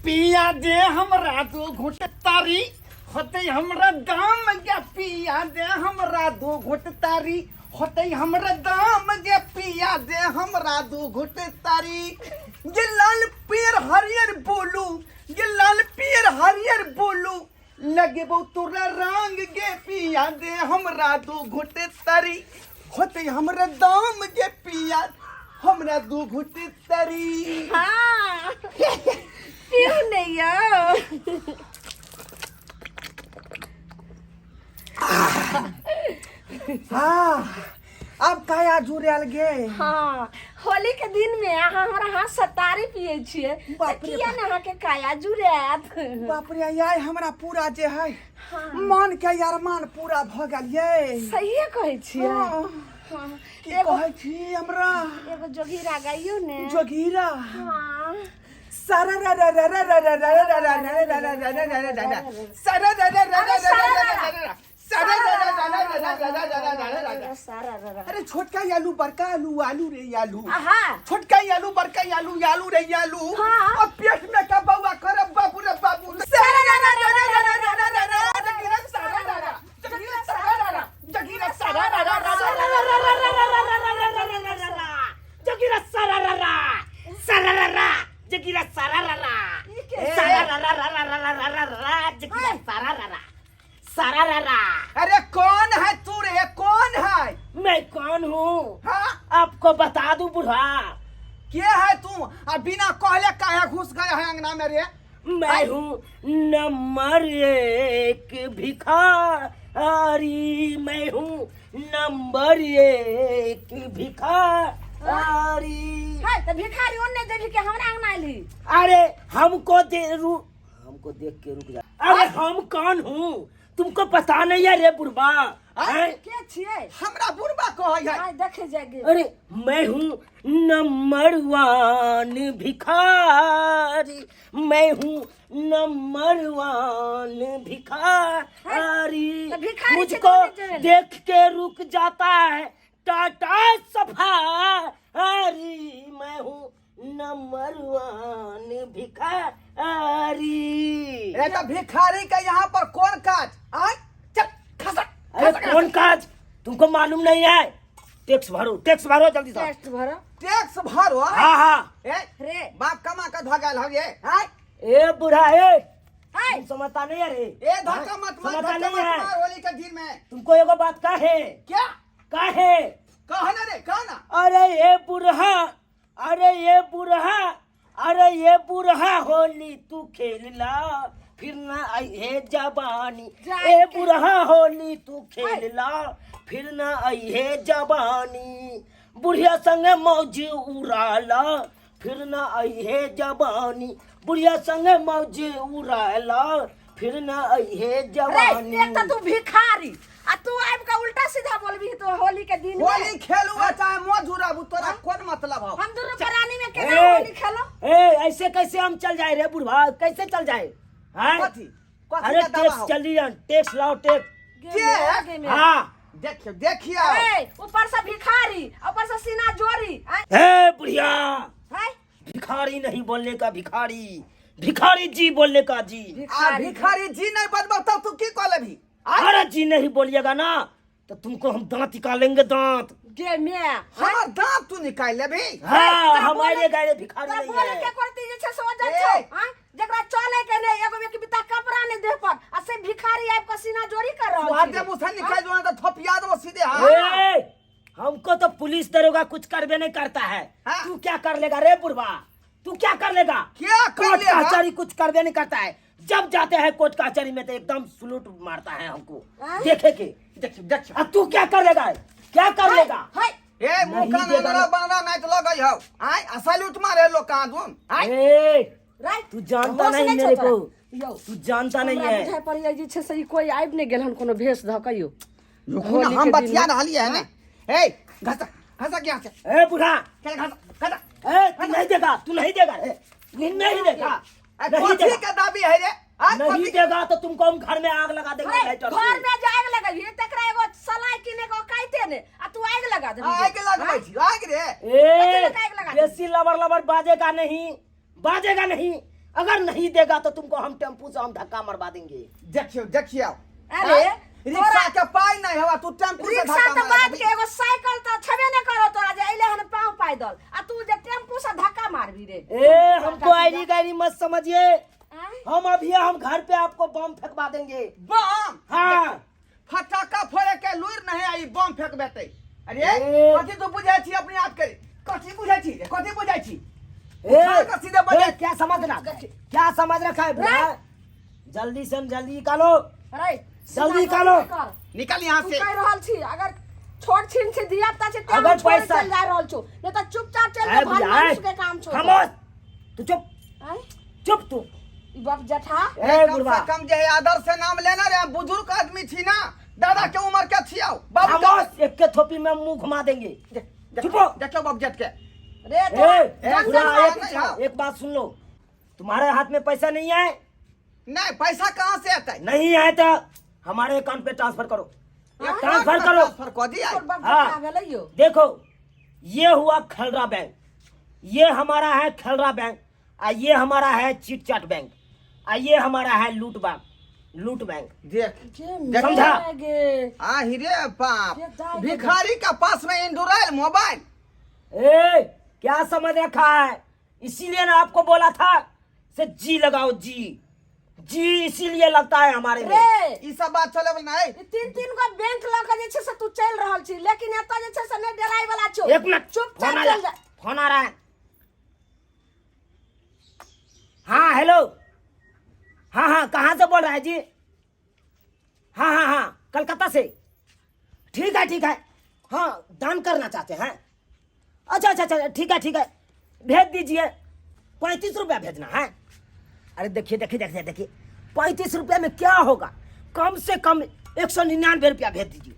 पिया दे हमरा दो घुट तारी होते हमरा दाम गे पिया दे हमरा दो घुट तारी होते हमरा दाम गे पिया दे हमरा दो घुट तारी। ये लाल पियर हरियर बोलू, ये लाल पियर हरियर बोलू, लगेबो तोरा रंग गे पिया दे हमरा दो घुट तारी होते हमरा दाम गे पिया हमरा दो घुट तारी। हाँ पीऊ नहीं यौ। हाँ अब काया जुड़ल गे। हाँ होली के दिन में अहाँ हमरा हाथ से तारी पिए छियै तऽ बाप रे किया ने अहाँके काया जुड़ायत। बाप रे यार हमरा पूरा जे है मन के अरमान पूरा भ गेल ये। सहिए कहै छियै। हाँ। हाँ, की एगो कहै छी हमरा एगो जोगीरा गाइयो ने। जोगीरा। हाँ सारा रा रा रा रा रा रा रा रा रा रा रा रा रा रा रा रा रा सारा रा रा रा रा रा रा रा रा रा सारा रा रा रा रा रा रा रा रा रा रा रा। सारा रा रा। अरे छोटका आलू बड़का आलू आलू रे आलू। आहा। छोटका आलू बड़का आलू आलू रे आलू। हाँ। और पेट में का बउआ करे बाबू रे बाबू। सारा रा रा रा रा रा रा रा रा रा जगीरा सारा रा रा जगीरा सारा रा रा जगीरा सारा रा रा रा रा रा रा रा रा रा रा रा रा रा रा रा रा जगीरा सारा रा रा सारा रा रा जगीरा सारा रा रा सारा रा रा रा रा रा रा रा रा जगीरा सारा रा रा सारा रा रा। अरे कौन है तू रे, कौन है? मैं कौन हूँ? हाँ? आपको बता दूं बुढ़ा। के है तू? आ बिना कहले काहे घुस गए है अंगना में रे? मैं हूँ नंबर एक भिखारी, मैं हूँ नंबर एक भिखारी। है तऽ भिखारी ओन्ने जेबही कि हमरा अंगना एलही? अरे हमको दे रू, हमको देख के रुक जा। अरे हम कौन हूँ तुमको पता नहीं है रे बुढ़बा? हैं? के छियै? हमरा बुढ़बा कहै है। आइ देखे जाय गे। अरे मैं हूँ नंबर वन भिखारी, मैं हूँ नंबर वन भिखारी। तो भिखारी मुझको से तो नहीं देख के रुक जाता है टाटा सफारी, मैं हूँ नंबर वन भिखारी। अरे तो भिखारी के यहाँ पर कौन काज? आय चल खसक। अरे कौन काज तुमको मालूम नहीं है? टैक्स भरो, टैक्स भरो जल्दी से। टैक्स भरो। टैक्स भरो? हाँ हाँ। ए रे बाप कमा के धगल हो ये। आय ए बुढ़ा ए हाय तुम समझता नहीं है रे। ए धक्का मत मार, समझता धक्का नहीं मत है। मार होली के दिन में। तुमको एगो बात का है? क्या का है? कह ना रे, कह ना। अरे ये बुढ़ा, अरे ये बुढ़ा, अरे ये बुढ़ा होली तू खेल ला फिर ना आई है जवानी। ए बुढ़ा होली तू खेल ला फिर ना आई है जवानी। बुढ़िया संग मौज उड़ाला फिर ना आई है जवानी। बुढ़िया संग मौज उड़ाला फिर ना आई है रे जवानी। एक तो तू भिखारी आ तू आबि के उल्टा सीधा बोलबी तो होली के दिन में। होली खेलू आ चाहे मौज उड़ाबू, तोरा कोन मतलब हौ? हम दुनू प्राणी में केना ए, होली खेलो? ए ऐसे कैसे हम चल जाए रे बुढ़वा, कैसे चल जाए? हैं? कथी? कथी अरे के दावा टैक्स हौ? जल्दी आन, टैक्स लाओ, टैक्स। के? गे में। हाँ। देखियो, देखियो। ए, ऊपर से भिखारी, ऊपर से सीना जोरी। आय, ए बुढ़िया, हाय। भिखारी नहीं बोलने का, भिखारी, भिखारी जी बोलने का जी। आ भिखारी। भिखारी जी नहीं बजबो तब तू की कह लेबही? अरे जी नहीं बोलिएगा ना तो तुमको हम दांत निकालेंगे, दांत। गे में। हमर दांत तू निकाल लेबही? हाँ, तोरा हमारे बोले- गाय भिखारी तोरा नहीं बोले है। के करती जे छै से ओ जाइ ए। छौ, आँय? जकरा चले के नै, एगो एक बिता कपड़ा नै देह पर, आ से भिखारी आबि के सीना जोरी कर रहल तू हाथ छी दे रे। मुँह से निकाल दो, तो थपिया दो सीधे हाथ। ए, हमको तो पुलिस दरोगा कुछ करबे नहीं करता है। हाँ। तू क्या कर लेगा रे बुढ़वा, तू क्या कर लेगा? क्या कर कोर्ट लेगा? कचहरी कुछ करबे नहीं करता है। जब जाते हैं कोर्ट कचहरी में तो एकदम सलूट मारता है हमको। हाँ? देखे के। देखियो, देखियो। अब तू क्या कर लेगा, क्या कर लेगा? हाय। ए, मुँह नहीं कान देगा अंदर ना। बनरा नहीं तो लगई हौ। आय, आ सैल्यूट मारे लोग कहाँ दून? आय। ए, राइट। तू जानता होश नहीं नहि छौ मेरे तोरा। को। यौ, तू जानता नहीं हमरा है। बुझाइ पड़ैया जे छै से ई कोइ आबि नहि गेल हन कोनो भेष धऽ कहियो। रुकू ना, होली हम के दिन बतिया में। रहलियै है ने। ए, घसा, घसा यहाँ से। ए बुढ़ा। चल, घसा, घसा। ए, तू नहीं देगा, तू नहीं देगा रे। तू नहीं देगा। ए, नहीं कथी देगा। के दाबी है रे? आ, नहीं कथी- देगा तो तुमको हम घर में आग लगा देंगे, हे, लाइटर से। घर में जे आगि लगबिही तकरा एगो सलाइ किने के औकाइते ने आ तू आगि लगा देबही। आगि लगबै छी, आगि रे। ए, कथी लग आगि लगा देबही? बेसी लबर लबर बाजेगा नहीं, बाजेगा नहीं। अगर नहीं देगा तो तुमको हम टेम्पू से हम धक्का मरवा देंगे। देखियो देखियो। अरे, रिक्शा के पाई नहीं हवा, तू टेम्पू से रिक्शा धक्का तऽ मारा बाद देबही। के एगो साइकिल तऽ छेबे नहि करो तोरा जे अइले हन पाँव पैदल आ तू जे टेम्पू से धक्का मारबी रे। ए, हमको आईडी गाड़ी मत समझिए। आँय? हम अभी हम घर पे आपको बम फेंकवा देंगे। बम? हाँ। फटाका फोड़े के लूर नहीं आई, बम फेंक बेटे। अरे ए। कथी तू बुझै छी अपने आप के? कथी बुझै छी रे? कथी बुझै छी? ए, उठा के सीधे बजे। ए, क्या समझ रहा, क्या समझ रखा है भैया? जल्दी से जल्दी निकालो। रे, जल्दी निकालो। कर। निकल यहाँ तू से। कहि रहल छी अगर छोट छीन छी धिया पुता छै तें अगर हम छोड़ि पैसा- चलि जा रहल छौ, नहि तऽ चुपचाप चलि ए, जो, भल बुझा, मानुष के काम छौ। खामोश, तू चुप। आँय? चुप तू। ई बाप जठा। ए, कम बुढ़वा। से कम जे है आदर से नाम लेना रे, बुजुर्ग आदमी छी ना, दादा के उम्र के छियौ बाबू। खामोश, एक के थोपी में मुंह घुमा देंगे। चुप हो। देखियो बाप जेठ के। रे ए, तोरा ए, जंगल बुढ़ा, में नहीं, हाँ। एक बात सुन लो, तुम्हारे हाथ में पैसा नहीं है। नहीं, पैसा कहाँ से आता है? नहीं है तो हमारे अकाउंट पे ट्रांसफर करो। हाँ? ट्रांसफर करो। ट्रांसफर कर दिया। तोर बाप हाँ। जठा भेलै यौ। देखो, ये हुआ खलरा बैंक, ये हमारा है खलरा बैंक, आ ये हमारा है चिट चाट बैंक, आ ये हमारा है लूट बैंक, लूट बैंक। देख। गे समझा? मेरे गे। आ हिरे बाप, ये दाई के भिखारी का पास में एंड्रॉइड मोबाइल। ए, क्या समझ रखा है? इसीलिए ना आपको बोला था से जी लगाओ, जी जी इसीलिए लगता है हमारे में। रे, ई सब बात चले वाला नहीं। ई तीन तीन गो बैंक लऽ के जे छै से तू चलि रहल छी, लेकिन एतऽ जे छै से नहि डराय वाला छौ। एक मिनट, चुपचाप फोन आ चलि जा। फोन आ रहा है। हाँ हेलो, हाँ हाँ, कहाँ से बोल रहा है जी? हाँ हाँ हाँ, कलकत्ता से। ठीक है ठीक है, हाँ दान करना चाहते हैं। अच्छा अच्छा अच्छा, ठीक है ठीक है, भेज दीजिए। 35 रुपया भेजना है। अरे देखिए देखिए देखिए देखिए, 35 रुपया में क्या होगा? कम से कम 199 रुपया भेज दीजिए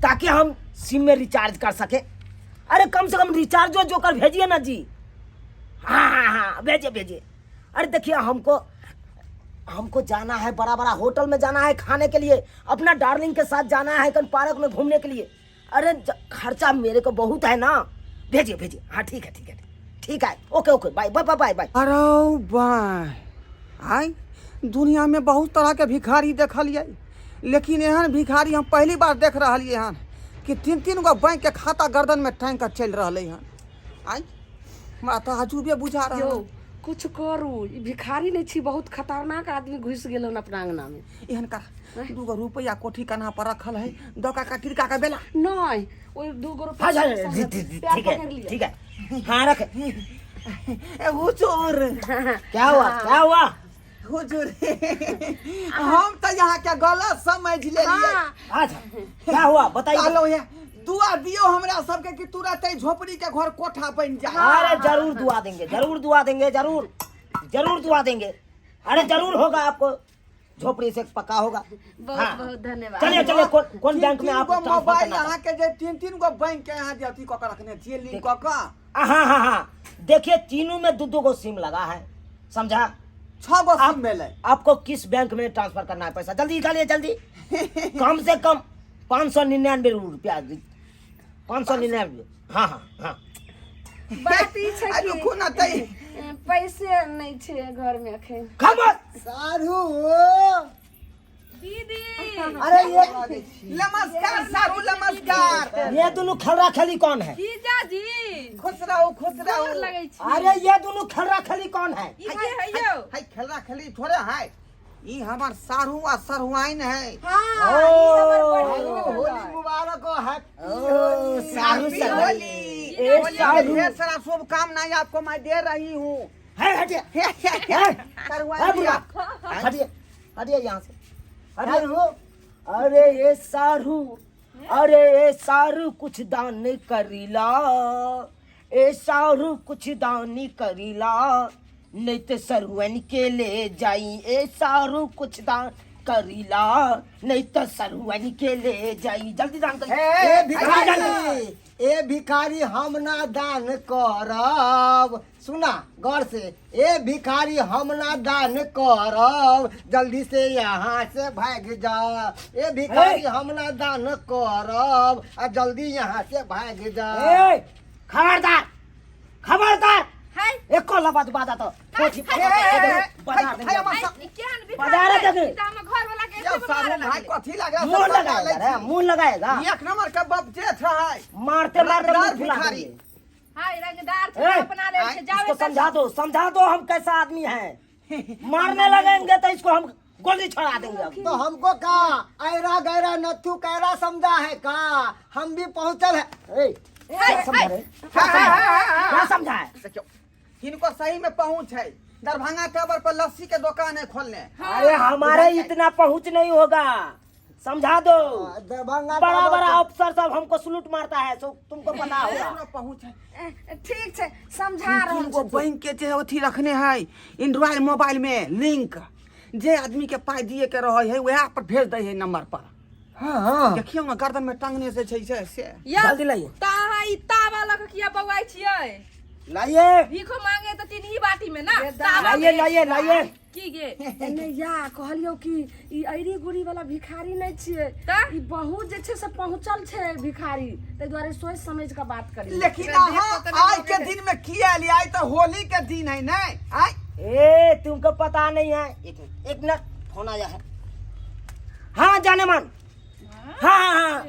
ताकि हम सिम में रिचार्ज कर सके। अरे कम से कम रिचार्जो जो कर भेजिए ना जी। हाँ हाँ हाँ, भेजिए भेजिए। अरे देखिए, हमको हमको जाना है, बड़ा बड़ा होटल में जाना है खाने के लिए, अपना डार्लिंग के साथ जाना है कन पार्क में घूमने के लिए। अरे खर्चा मेरे को बहुत है ना, भेजिए भेजिए। हाँ ठीक है ठीक है ठीक है, okay okay, bye bye bye bye. अरे बाय, आय दुनिया में बहुत तरह के भिखारी देखलिए, लेकिन एहन भिखारी हम पहली बार देख रहलिए हन कि तीन तीन गो बैंक के खाता गर्दन में टांग के चलि रहलै हन। आय हमरा तऽ अजूबे बुझा रहल। यौ कुछ करू, ई भिखारी नहि छी, बहुत खतरनाक आदमी घुसि गेल हन अपना अंगना में। एहन कर, दूगो रुपया कोठी कन्हा पर रखल है, दऽ का किरका के बेला। नहि, ओहि दूगो रुपया हाँ से जी, जी, जी, पैर ठीक है पकड़ि लिअ। ठीक है, हाँ रख। ए हुजूर। क्या हुआ क्या हुआ? हुजूर, हम तऽ यहाँ के गलत समझ लेलियै। हाँ। अच्छा क्या हुआ बताइए। कहलहुँ हे, दुआ दियौ हमरा सबके कि तुरंत एहि झोपड़ी के घर कोठा बनि जाय। अरे जरूर दुआ देंगे, जरूर दुआ देंगे, जरूर जरूर दुआ देंगे। अरे जरूर होगा, आपको झोपड़ी से पक्का होगा। बहुत हाँ। बहुत धन्यवाद। चलिए चलिए, कौन कौन तीन बैंक में तीन आप गो ट्रांसफर मोबाइल करना अहाँ के जे तीन तीन गो बैंक के अहाँ जे अथी कऽ के रखने छियै, लिंक कऽ के। हाँ हाँ हाँ, देखिए तीनों में दो दो गो सिम लगा है, समझा? 6 गो सिम भेलै। आपको किस बैंक में ट्रांसफर करना है पैसा? जल्दी निकालिए जल्दी। कम से कम 599 रुपया, 599। हाँ हाँ हाँ। बात ई छै आ कि रुकू ना तै। पैसे नहि छै घर में अखन। खामोश। साढ़ू। दीदी। अरे ये नमस्कार सारू, नमस्कार। ये दोनों खलरा खली कौन है? जीजाजी। खुश रहू खुश रहू। गोर लगै छी। अरे ये दोनों खलरा खली कौन है? ई के है यौ? हाय खेलरा खेली थोड़े है, ई हमर सारू आ सरहुआइन है। हाँ, ई हमर बहिन हेलो, होली मुबारक हो, हैप्पी ओ, सारू हैप्पी सरहुआइन। होली। ए, होली के सारू। ढेर सारा शुभकामनाएं आपको मैं दे रही हूँ। है हटिए। सरहुआइन है जी, बुढ़ा। हटिए हटिए यहाँ से हटिए। अरे ये सारू, अरे ये सारू कुछ दान करीला, ए सारू कुछ दान करीला, नहीं तो सरुअन के ले जाई। ए सारू कुछ दान करीला, नहीं तो सरुअन के ले जाई। जल्दी दान करी। ए जल्दी भिखारी, दान ए भिखारी हम ना दान करब, सुना गौर से, ए भिखारी हम ना दान करब, जल्दी से यहाँ से भाग जा। ए भिखारी हम ना दान करब, आ जल्दी यहाँ से भाग जा। ए खबरदार खबरदार, हाय एको लबाद बाजा तो कोठी हे, हे, हे, हे, बाजार हे, हमर हाय, ई केहन भिखारी बाजार है? देखे। ई तऽ हमर घर वाला के यौ एते सारू मारे भाई लगलै। कथी लागल मुंह लगाएगा रे, मुंह लगाएगा एक नंबर के बाप जेठ है मारते मारते मुंह रंगदार फुला भिखारी। देंगे। हाय रंगदार ए, छै अपना लेल छै जावे इसको समझा दो, समझा दो हम कैसा आदमी है। मारने लगेंगे तो इसको हम गोली छोड़ा देंगे अब। तो हमको का ऐरा गैरा नथु कैरा समझा है का, हम भी पहुंचल है। ए, क्या समझा रे? क्या समझा है? देखियौ हिनको सही में पहुंच है, दरभंगा टावर पर लस्सी के दुकान है खोलने। अरे हमारे इतना पहुंच नहीं होगा, समझा दो। दरभंगा बड़ा टावर बड़ा के- अफसर सब हमको सलूट मारता है, सो तुमको पता होगा। एकरो पहुंच है। ठीक छै, समझा रहल तीन गो छी। बैंक के जे अथी रखने है एंड्रॉइड मोबाइल में लिंक, जे आदमी के पाई दिए के रहे है वएह पर भेज दै है नंबर पर। हाँ हाँ देखियौ ने गर्दन में टांगने से छै से से। यौ, जल्दी लाइए। तऽ अहाँ ई तावा लऽ कऽ किया बौआइ छियै? लाइए भीखो मांगे तऽ तीन ही बाटी में ना तावा लाइए में। लाइए लाइए। की गे? एने या कहलियौ कि ई ऐरी गुरी वाला भिखारी नहि छियै, तऽ? ई बहुत जे छै से पहुंचल छै भिखारी, ताहि दुआरे सोचि समझि कऽ बात करी। लेकिन देख अहाँ कऽ तऽ नहि आइ के लगै। दिन में किया एलियै? आइ तऽ होली के दिन है ने। आइ ए तुमको पता नहीं है। एक मिनट, एक मिनट, फोन आया है। हाँ जाने मन, हाँ हाँ हाँ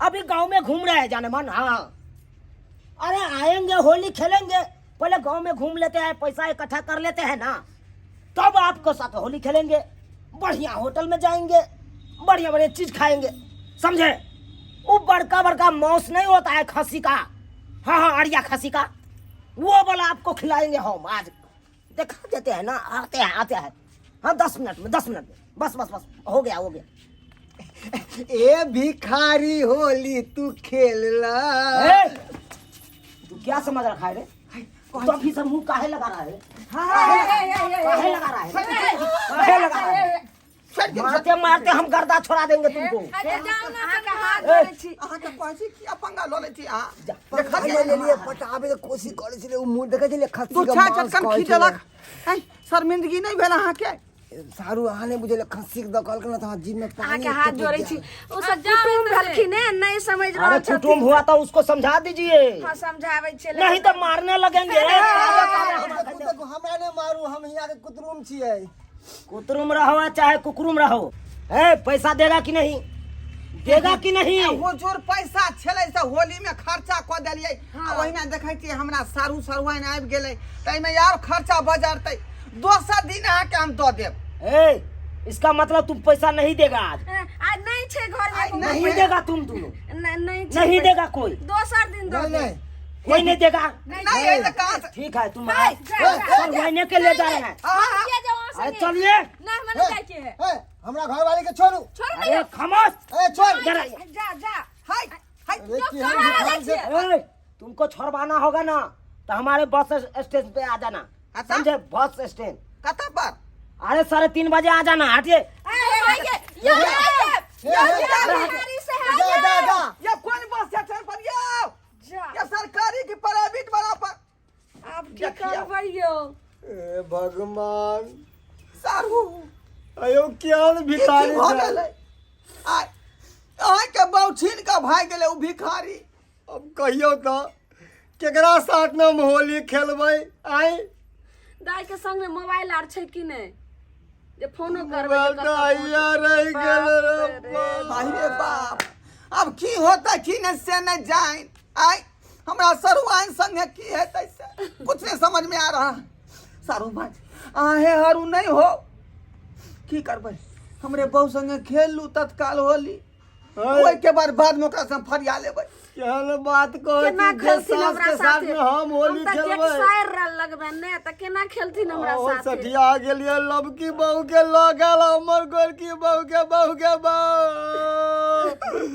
अभी गांव में घूम रहे हैं जाने मन। हाँ हाँ अरे आएंगे होली खेलेंगे, पहले गांव में घूम लेते हैं, पैसा इकट्ठा कर लेते हैं ना, तब आपको साथ होली खेलेंगे, बढ़िया होटल में जाएंगे, बढ़िया बढ़िया चीज खाएंगे, समझे? वो बड़का बड़का मांस नहीं होता है खसी का, हाँ हाँ अड़िया खसी का, वो वाला आपको खिलाएंगे हम आज। देखा देते हैं ना, आते हैं आते हैं, हाँ 10 मिनट में, 10 मिनट में, बस बस बस हो गया हो गया। ए भिखारी होली तू खेल ला। ए, तू क्या समझ रखा है रे? तो अभी से मुंह काहे लगा रहा है? काहे लगा रहा है? काहे लगा रहा है? मारते मारते हम गर्दा छोड़ा देंगे तुमको। अच्छा जाउ ना। अहाँके हाथ ए। जोड़ै छी। अहाँके कहै छी किया पंगा लऽ लै छी अहाँ? जा। देखलियै लेलियै पटाबे के कोशिश करै छलै, उ मुंह देखै छलियै खस्सी दू के चारि मांस चटकन कहै खींचलक छलै। है, शर्मिंदगी नहि भेल अहाँके? सारू अहाँ नहि बुझलियै, खस्सी के दऽ कहलकै ने तऽ अहाँ जीभ में पानी अहाँके हाथ टपकि जोड़ै जायत। छी, ओ सब जाउ कुटुम्ब एतऽ से। भेलखिन हे, नहि समझ अरे रहल कुटुम्ब छथिन। हुआ तो उसको समझा दीजिए। हाँ समझाबै छियै। नहीं तो मारने लगेंगे। देखू देखू हमरा नहि मारू, हम हियाँ के कुतरुम छियै। कुतरुम रहो चाहे कुकरुम रहो, ए पैसा देगा कि नहीं? देगा कि नहीं? हुजूर पैसा छलै से होली में खर्चा कऽ देलियै, आ ओहिना देखै छियै हमरा सारू सरुआइन आबि गेलै, ताहिमे आर खर्चा बजरतै। दोसर दिन अहाँके हम दऽ देब। ए इसका मतलब तुम पैसा नहीं देगा आज? आ नहि छै घर में आइ कोनो। नहि नहीं देगा तुम दोनों? नहि छै नहीं पैसा। देगा कोई? दोसर दिन दऽ नहीं देब। नहीं कोई नहीं देगा। नहि एहि तऽ कहाँ से ठीक है, तुम हाय, जा, जा, जा। सरुआइने के ले जा रहे हैं। अहाँ किया जाउ अहाँ अरे संगे? चलिए। ना हमरा नहि जाइके है। ए, हमरा घरवाली के छोड़ू। छोड़ू अरे ना। खामोश। ए छोड़। इधर आइए। जा जा। हाय हाय अरे क्यों केहन कहाँ भिखारी जाइ छै? छियै? ए, तुमको छोड़वाना होगा ना तो हमारे बस स्टेशन पे आ जाना, अच्छा। समझे? बस स्टैंड कतऽ पर? अरे 3:30 बजे आ जाना। हटिए। ए, ये, ये, ए, ए, भिखारी से है। जा जा जा। ये कोन बस स्टैंड पर यौ? जा। ये सरकारी की प्राइवेट वाला पर? आब की देखियौ। करबै यौ? ए भगवान सारू अयो केहन ई की भिखारी भऽ छै? गेलै? आइ अहाँके बहु छीन कऽ भागि गेलै ओ भिखारी। अब कहियौ तऽ केकरा साथ में हम होली खेलबै? आइ दाइ के संग में मोबाइल आर छै कि नहि जे फोनो करबै जे मोबाइल कतऽ तऽ आइया रहि गेल रे बाप रे। बाप। भाई रे बाप, अब की होता की नहीं से नहीं जान। आइ हमरा सरुआइन संगे की हेतै से कुछ नहीं समझ में आ रहा। सारू भाई आहे हरू नहीं हो, की करबै? हमरे बहु संगे खेल लू तत्काल होली, ओहिके बाद बाद में ओकरा से हम फरिया लेबै। केहन बात कहै केना छी जे खेलथिन सास हमरा के साथ साथे? में हम होली हम तऽ खेलबै? गेट साइर रहल लगबै ने तऽ केना खेलथिन हमरा ओ साथे? सठिया गेलियै, लबकी बहू के लऽ गेल हमर गोरकी बहू के बहू के बहू।